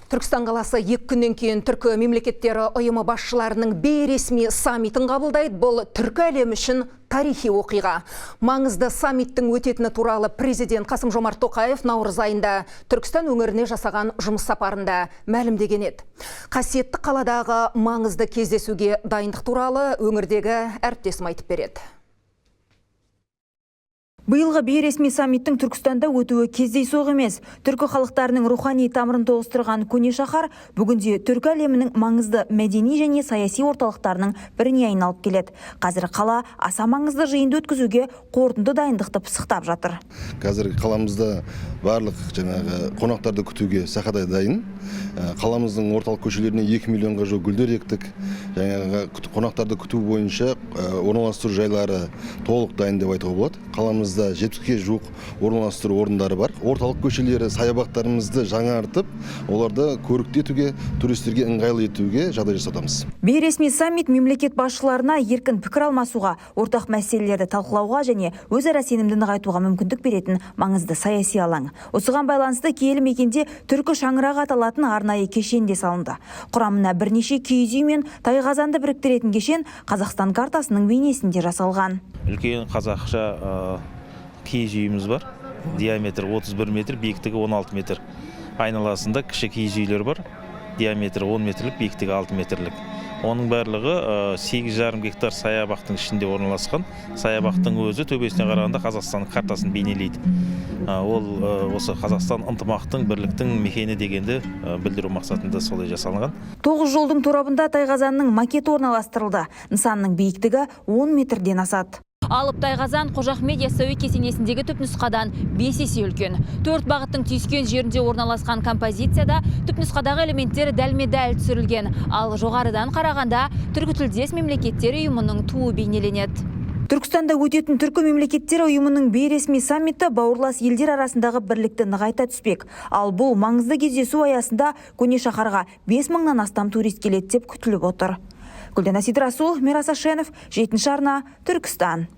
Түркістан қаласы 2 күннен кейін Түркі мемлекеттері ұйымы басшыларының бейресми саммитін қабылдайды. Бұл түркі әлемі үшін тарихи оқиға. Маңызды саммиттің өтетіні туралы президент Қасым Жомарт Тоқаев наурыз айында Түркістан өңіріне жасаған жұмыс сапарында мәлімдеген еді. Қасиетті қаладағы маңызды кездесуге дайындық туралы өңірдегі әріптесім айтып береді. Биылғы бейресми саммиттің Түркістанда өтуі кездейсоқ емес. Түркі халықтарының рухани тамырын тоғыстырған көне шаһар бүгінде түркі әлемінің маңызды мәдени және саяси орталықтарының біріне айналып келеді. Қазір қала аса маңызды жиынды өткізуге қорытынды дайындықты пысықтап жатыр. Қазір қаламызда барлық жаңағы қонақтарды күтуге сақадай дайын. Қаламыздың орталық көшелеріне 2 миллионға жуық гүлдер ектік. Жаңағы қонақтарды күту бойынша орналастыру жайлары толық дайын деп айтуға болады. Қаламызда 70-ке жуық орналастыру орындары бар. Орталық көшелері, саябақтарымызды жаңартып, оларды көрікті етуге, туристерге ыңғайлы етуге жағдай жасаудамыз. Бейресми саммит мемлекет басшыларына еркін пікір алмасуға, ортақ мәселелерді талқылауға және өзара сенімді нығайтуға мүмкіндік беретін маңызды саяси алаң. Осыған байланысты киелі мекенде Түркі шаңырағы аталатын арнайы кешен де салынды. Құрамына бірнеше киіз үй мен тайқазанды біріктіретін кешен Қазақстан картасының бейнесінде жасалған. Үлкен қазақша киіз үйіміз бар. Диаметрі 31 метр, биіктігі 16 метр. Айналасында кіші киіз үйлер бар. Диаметрі 10 метрлік, биіктігі 6 метрлік. Оның барлығы 8,5 гектар саябақтың ішінде орналасқан. Саябақтың өзі төбесіне қарағанда Қазақстан картасын бейнелейді. Ол осы Қазақстан ынтымақтың, бірліктің мекені дегенді білдіру мақсатында солай жасалынған. Тоғыз жолдың торабында тайқазанның макеті орналастырылды. Нысанның биіктігі 10 метрден асады. Алып тайқазан Қожа Ахмет Яссауи кесенесіндегі түпнұсқадан 5 есе үлкен. Төрт бағыттың түйіскен жерінде орналасқан композицияда түпнұсқадағы элементтер дәлме-дәл түсірілген. Ал жоғарыдан қарағанда Түркітілдес мемлекеттер ұйымының туы бейнеленеді. Түркістанда өтетін Түркі мемлекеттері ұйымының бейресми саммиті бауырлас елдер арасындағы бірлікті нығайта түспек. Ал бұл маңызды кездесу аясында көне шаһарға 5 мыңнан астам турист келеді деп күтіліп отыр. Гүлдана Сидрасул, Мирас Ашенов, Жетінші арна, Түркістан.